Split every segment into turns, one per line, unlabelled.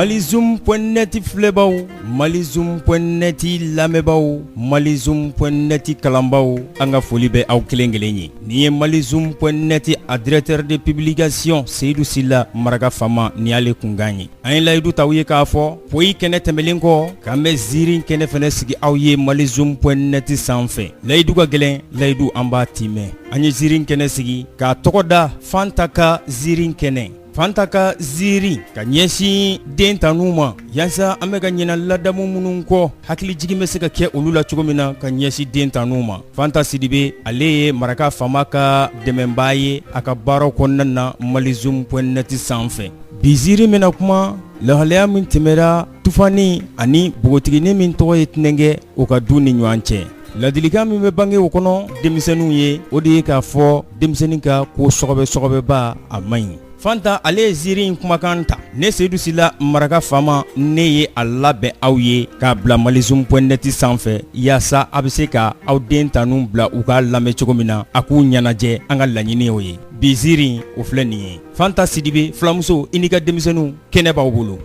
Malizoom point net filɛbaw, Malizoom point net lamɛnbaaw, Malizoom point net kalanbaaw, an ka foli bɛ aw kelen kelen ye. Nin ye Malizoom point net a directeur de publication Seyidu Sila Maraka Fama ni y'ale kunkan ye. An ye layidu ta aw ye k'a fɔ poyi kɛnɛ tɛmɛnlen kɔ k'an bɛ ziiri kɛnɛ fana sigi aw ye Malizoom point net sanfɛ. Layidu ka gɛlɛn, layidu an b'a timɛ. An ye ziiri kɛnɛ sigi k'a tɔgɔ da Fanta ka ziiri kɛnɛ. Fanta ka ziiri ka ɲɛsin den tanu ma yaasa an bɛ ka ɲina ladamu minnu kɔ hakilijigin bɛ se ka kɛ olu la cogo min na ka ɲɛsin den tanu ma. Fanta Sidibe ale ye Maraka Fama ka dɛmɛbaa ye a ka baaraw kɔnɔna na Malizoom point net sanfɛ. Bi ziiri bɛna kuma lahalaya min tɛmɛra Tufani ani npogotiginin min tɔgɔ ye Tinɛnkɛ o ka du ni ɲɔgɔn cɛ. Ladilikan min bɛ bange o kɔnɔ denmisɛnninw ye, o de ye k'a fɔ denmisɛnnin ka ko sɔgɔbɛ sɔgɔbɛba a man ɲi. Fanta ale ye ziiri in kumakan ta. Ne Seyidu Sila Maraka Fama, ne ye a labɛn aw ye k'a bila Malizoom point net sanfɛ yaasa a bɛ se ka aw den tanu bila u k'a lamɛn cogo min na, a k'u ɲɛnajɛ. An ka laɲini o ye. Bi ziiri o filɛ nin ye. Fanta Sidibe fulamuso, i n'i ka denmisɛnninw, kɛnɛ b'aw bolo.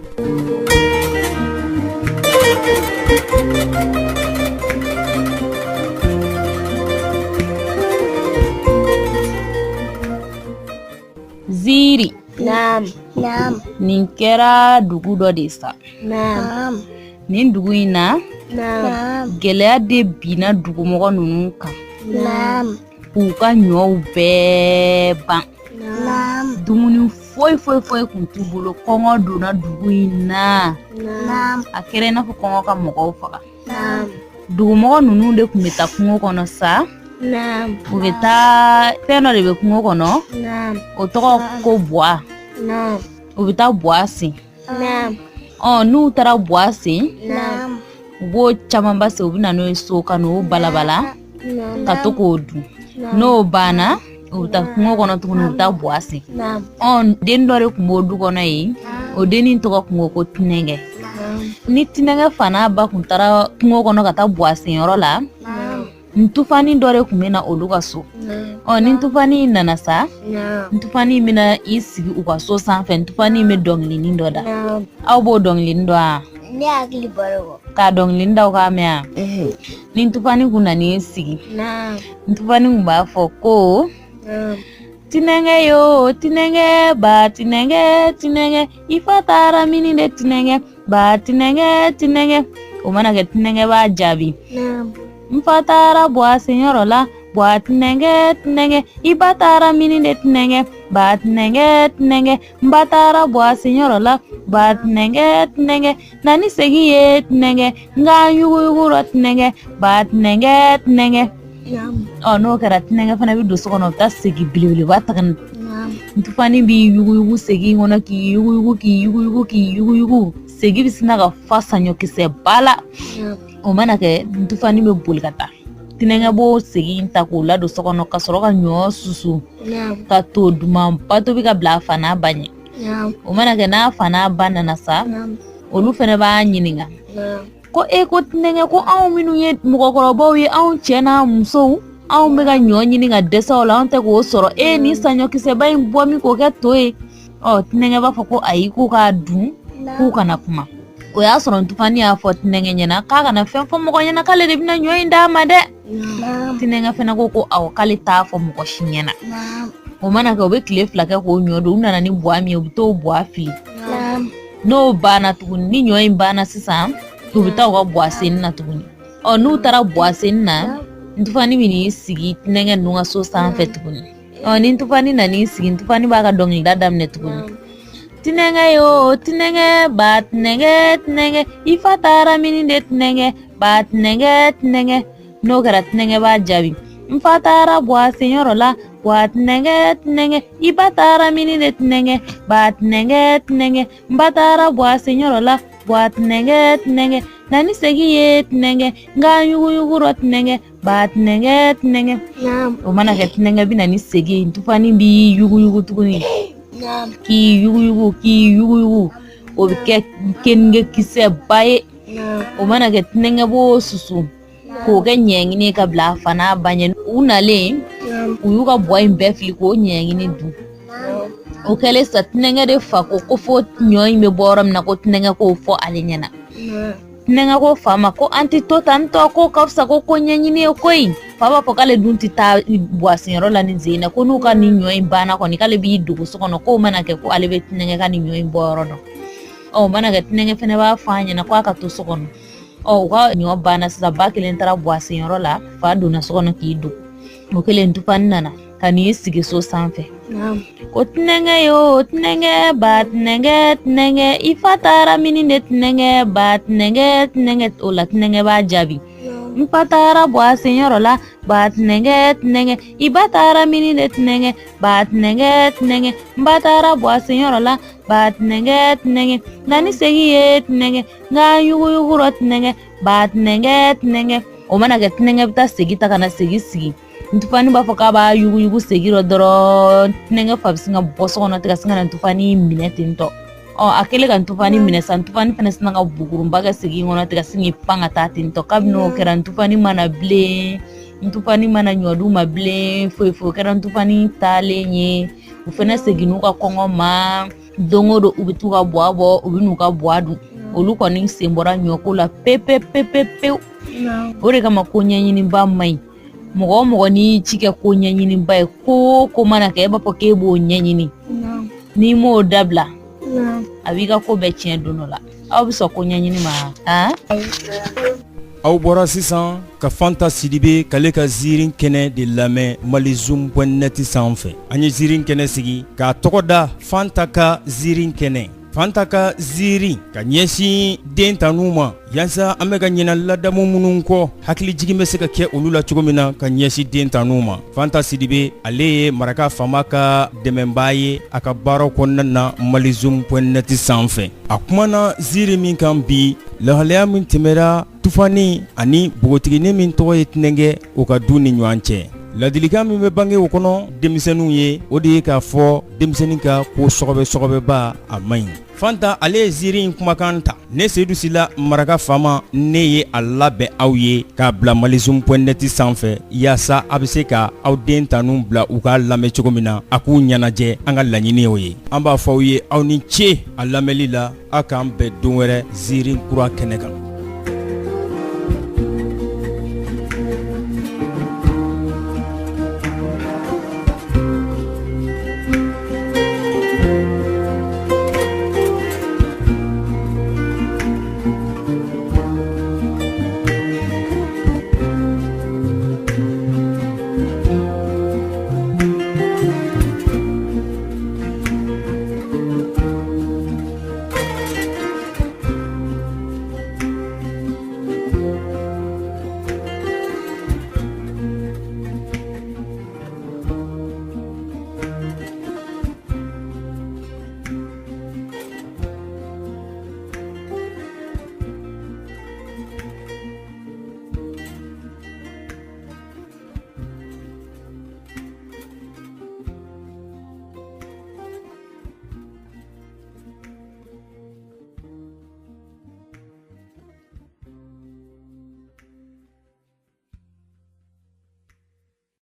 Ziiri.
Naam. Naam.
Nin kɛra dugu dɔ de sa.
Naam.
Nin dugu in na.
Naam.
Gɛlɛya de binna dugumɔgɔ ninnu kan.
Naam.
K'u ka ɲɔw bɛɛ ban.
Naam.
Dumuni foyi foyi foyi kun t'u bolo. Kɔngɔ donna dugu in na.
Naam.
A kɛra i n'a fɔ kɔngɔ ka mɔgɔw faga.
Naam.
Dugumɔgɔ ninnu de tun bɛ taa kungo kɔnɔ sa.
Naam.
U bɛ taa fɛn dɔ de bɛ kungo kɔnɔ.
Naam.
O tɔgɔ ko buwa.
Naam.
U bɛ taa buwa sen.
Naam.
Ɔ n'u taara buwa sen.
Naam.
U b'o camanba sen, u bɛ na n'o ye so ka n'o balabala ka to k'o dun. N'o banna, u bɛ taa kungo kɔnɔ tuguni, u bɛ taa buwa sen. Ɔ den dɔ de tun b'o du kɔnɔ yen, o dennin tɔgɔ tun ko ko Tinɛnkɛ. Ni Tinɛnkɛ fa n'a ba tun taara kungo kɔnɔ ka taa buwa senyɔrɔ la, ntufani dɔ de tun bɛ na olu ka so. Ɔ ni ntufani nana sa, ntufani bɛna i sigi u ka so sanfɛ, ntufani bɛ dɔnkilinin dɔ da. Aw b'o dɔnkilinin dɔn wa?
Ne hakili bɔra o.
K'a dɔnkilinin da aw k'a mɛn wa? Ni ntufani kun nan'i sigi, ntufani kun b'a fɔ ko Tinɛnkɛ yo tinɛnkɛ ba tinɛnkɛ tinɛnkɛ, i fa taara mini de tinɛnkɛ ba tinɛnkɛ tinɛnkɛ. O mana kɛ, tinɛnkɛ b'a jaabi, n fa taara buwa senyɔrɔ la buwa tinɛnkɛ tinɛnkɛ, i ba taara mini de tinɛnkɛ ba tinɛnkɛ tinɛnkɛ, n ba taara buwa senyɔrɔ la ba tinɛnkɛ tinɛnkɛ, na ni segi ye tinɛnkɛ, n ka yuguyugu rɔ tinɛnkɛ ba tinɛnkɛ tinɛnkɛ. Ɔ n'o kɛra, tinɛnkɛ fana bɛ don so kɔnɔ, o bɛ taa segi belebeleba ta ka na. Ntufani b'i yuguyugu segi in kɔnɔ k'i yuguyugu k'i yuguyugu k'i yuguyugu, segi bɛ sina ka fa saɲɔkisɛba la. O mana kɛ, ntufani bɛ boli ka taa. Tinɛnkɛ b'o segi in ta k'o ladon so kɔnɔ ka sɔrɔ ka ɲɔ susu ka to dumanba tobi ka bila a fa n'a ba ɲɛ. O mana kɛ, n'a fa n'a ba nana sa, olu fana b'a ɲininka ko e ko tinɛnkɛ, ko anw minnu ye mɔgɔkɔrɔbaw ye, anw cɛ n'a musow, anw bɛ ka ɲɔ ɲini ka dɛsɛ o la, anw tɛ k'o sɔrɔ, e ni saɲɔkisɛba in bɔ min k'o kɛ to ye? Ɔ tinɛnkɛ b'a fɔ ko ayi, k'u k'a dun, k'u kana kuma. O y'a sɔrɔ ntufani y'a fɔ tinɛnkɛ ɲɛna k'a kana fɛn fɔ mɔgɔ ɲɛna k'ale de bɛna ɲɔ in d'a ma dɛ. Tinɛnkɛ fana ko ko awɔ, k'ale t'a fɔ mɔgɔ si ɲɛna. O mana kɛ, u bɛ tile 2 kɛ k'o ɲɔ dun. U nana ni buwa min ye, u bɛ t'o buwa fili. N'o banna tuguni, ni ɲɔ in banna sisan, u bɛ taa u ka buwa senni na tuguni. Ɔ n'u taara buwa senni na, ntufani bɛ n'i sigi tinɛnkɛ ninnu ka so sanfɛ tuguni. Ɔ ni ntufani nan'i sigi, ntufani b'a ka dɔnkilida daminɛ tuguni. Tinɛnkɛ yo tinɛnkɛ ba tinɛnkɛ tinɛnkɛ, i fa taara mini de tinɛnkɛ ba tinɛnkɛ tinɛnkɛ. N'o kɛra, tinɛnkɛ b'a jaabi, n fa taara buwa senyɔrɔ la buwa tinɛnkɛ tinɛnkɛ, i ba taara mini de tinɛnkɛ ba tinɛnkɛ tinɛnkɛ, n ba taara buwa senyɔrɔ la buwa tinɛnkɛ tinɛnkɛ, na ni segi ye tinɛnkɛ, n ka yuguyugu rɔ tinɛnkɛ ba tinɛnkɛ tinɛnkɛ. O mana kɛ, tinɛnkɛ bɛ na ni segi ye, ntufani b'i yuguyugu tuguni k'i yuguyugu k'i yuguyugu, o bɛ kɛ keninge kisɛba ye. O mana kɛ, tinɛnkɛ b'o susu k'o kɛ ɲɛɲini ka bila a fa n'a ba ɲɛ. U nalen, u y'u ka buwa in bɛɛ fili k'o ɲɛɲini dun. O kɛlen sa, tinɛnkɛ de fa ko ko fo ɲɔ in bɛ bɔ yɔrɔ min na, ko tinɛnkɛ k'o fɔ ale ɲɛna. Tinɛnkɛ ko fa ma ko an tɛ to tan tɔ, ko ka fisa ko ko ɲɛɲini ye koyi. Fa b'a fɔ k'ale dun tɛ taa buwasenyɔrɔ la nin sen in na, ko n'u ka nin ɲɔ in banna kɔni, k'ale b'i dogo so kɔnɔ, k'o mana kɛ ko ale bɛ tinɛnkɛ ka nin ɲɔ in bɔ yɔrɔ dɔn. Ɔ, o mana kɛ, tinɛnkɛ fɛnɛ b'a fɔ a ɲɛna k'a ka to so kɔnɔ. Ɔ, u ka ɲɔ banna sisan, ba kelen taara buwasenyɔrɔ la, fa donna so kɔnɔ k'i dogo. O kelen, tufani nana ka n'i sigi so sanfɛ ko tinɛnkɛ yo, tinɛnkɛ ba, tinɛnkɛ, tinɛnkɛ, i fa taara mini de, tinɛnkɛ ba, tinɛnkɛ, tinɛnkɛ. O la tinɛnkɛ b'a jaabi, n fa taara buwasenyɔrɔ la, ba, tinɛnkɛ, tinɛnkɛ, i ba taara mini de, tinɛnkɛ ba, tinɛnkɛ, tinɛnkɛ, n ba taara buwasenyɔrɔ la, ba, tinɛnkɛ, tinɛnkɛ, na ni segi ye, tinɛnkɛ, n ka yuguyugu rɔ, tinɛnkɛ ba, tinɛnkɛ, tinɛnkɛ. O mana kɛ, tinɛnkɛ bɛ taa segi ta ka na segi sigi. Ntufani b'a fɔ k'a b'a yuguyugu segi rɔ dɔrɔn, tinɛnkɛ fa bɛ sin ka bɔ so kɔnɔ ten ka sin ka na ntufani minɛ ten tɔ. Ɔ, a kɛlen ka ntufani minɛ sa, ntufani fana sinna ka buguruba kɛ segi kɔnɔ ten ka sin k'i pan ka taa ten tɔ. Kabini o kɛra, ntufani mana bilen, ntufani mana ɲɔdu ma bilen, foyi foyi. O kɛra ntufani taalen ye. U fana seginn'u ka kɔngɔ ma. Don o don u bɛ t'u ka buwa bɔ, u bɛ n'u ka buwa dun. Olu kɔni sen bɔra ɲɔko la pewu pewu pewu pewu. O de kama ko ɲɛɲiniba man ɲi. Mɔgɔ o mɔgɔ n'i ci kɛ ko ɲɛɲiniba ye, ko o ko mana kɛ, e b'a fɔ k'e b'o ɲɛɲini, n'i m'o dabila, a b'i ka ko bɛɛ tiɲɛ don dɔ la. Aw bɛ sɔn ko ɲɛɲini ma han?
Aw bɔra sisan ka Fanta Sidibe k'ale ka ziiri kɛnɛ de lamɛn malizoom.net sanfɛ. An ye ziiri kɛnɛ sigi k'a tɔgɔ da Fanta ka ziiri kɛnɛ. Fanta ka ziiri ka ɲɛsin den tanu ma, yaasa an bɛ ka ɲina ladamu minnu kɔ, hakilijigin bɛ se ka kɛ olu la cogo min na ka ɲɛsin den tanu ma. Fanta Sidibe, ale ye maraka faama ka dɛmɛbaa ye a ka baaraw kɔnɔna na malizoom.net sanfɛ. A kumana ziiri min kan bi, lahalaya min tɛmɛra Tufani ani npogotiginin min tɔgɔ ye Tinɛnkɛ, o ka du ni ɲɔgɔn cɛ, ladilikan min bɛ bange o kɔnɔ denmisɛnninw ye, o de ye k'a fɔ denmisɛnnin ka ko sɔgɔbɛ sɔgɔbɛba, a man ɲi. Fanta, ale ye ziiri in kumakan ta. Ne Seyidu Sila, maraka faama, ne ye a labɛn aw ye k'a bila malizoom.net sanfɛ, yaasa a bɛ se ka aw den tanu bila u k'a lamɛn cogo min na, a k'u ɲɛnajɛ. An ka laɲini o ye. An b'a fɔ aw ye, aw ni ce a lamɛnli la. Aw k'an bɛn don wɛrɛ ziiri kura kɛnɛ kan.